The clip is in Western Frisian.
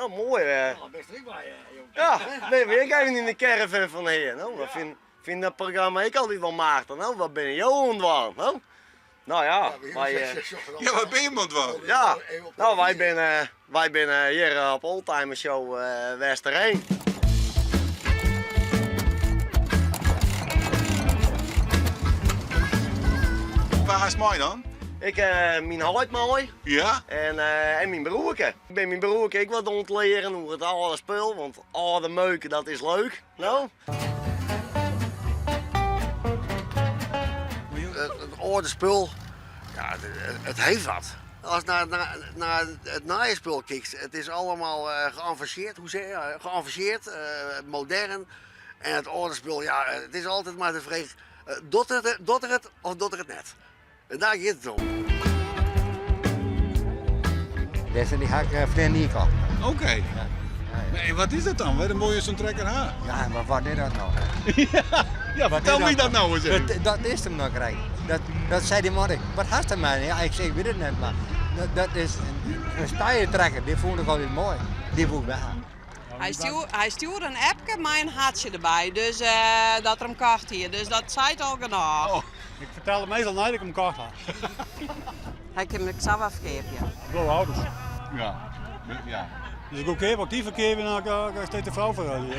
No, moai. Ja, binne we ek even yn de caravan fan hear. No, we fine fyn dat programma ek altyd wol machtich. No, wat binne jo oan it dwaan? No, no ja, wy... Ja, wat binne jim oan it dwaan? Ja, no, wy binne, wy binne hjir op Oldtimer Show Westereen. Wa hast mei dan? Ik, myn heit mei. Ja? En, en myn broerke. Ik bin myn broerke ek wat oan it learen oer it âlde spul, want âlde meuk dat is leuk, no? It âlde spul, ja, it heeft wat. Ast nei nei it nije spul kykst, it is allemaal geavanseerd, hoe zeg je, geavanseerd, modern. En it âlde spul, ja, it is altyd mar de fraach, docht it, docht er it of docht er it net? En daar giet it om. Dizze dy ha ik ferline jier kocht. Oké. Ja. En wat is dat dan? Wêrom wolle je zo'n trekker ha? Ja, maar wat is dat nou? ja, fertel my dat nou ris even. Dat, dat is hem nou krekt. Dat, dat sei dy man ek. Wat hast dermei? Ja, ik sei, ik wit it net, mar dat, dat is in Steyr-trekker. Dy fûn ik altyd moai. Dy woe ik wol ha. Hy stjoerde, hy stjoerde in appke mei in hartsje derby, dus dat er him kocht hie. Dus dat seit al genôch. Oh, ik fertel it meastal nei't ik him kocht ha. Hy kin him ek sa wer ferkeapje. Blauwe auto's. Ja. Ja. Dus goedkeap, as ik dy ferkeapje, dan kan ik steeds de frou ferruilje.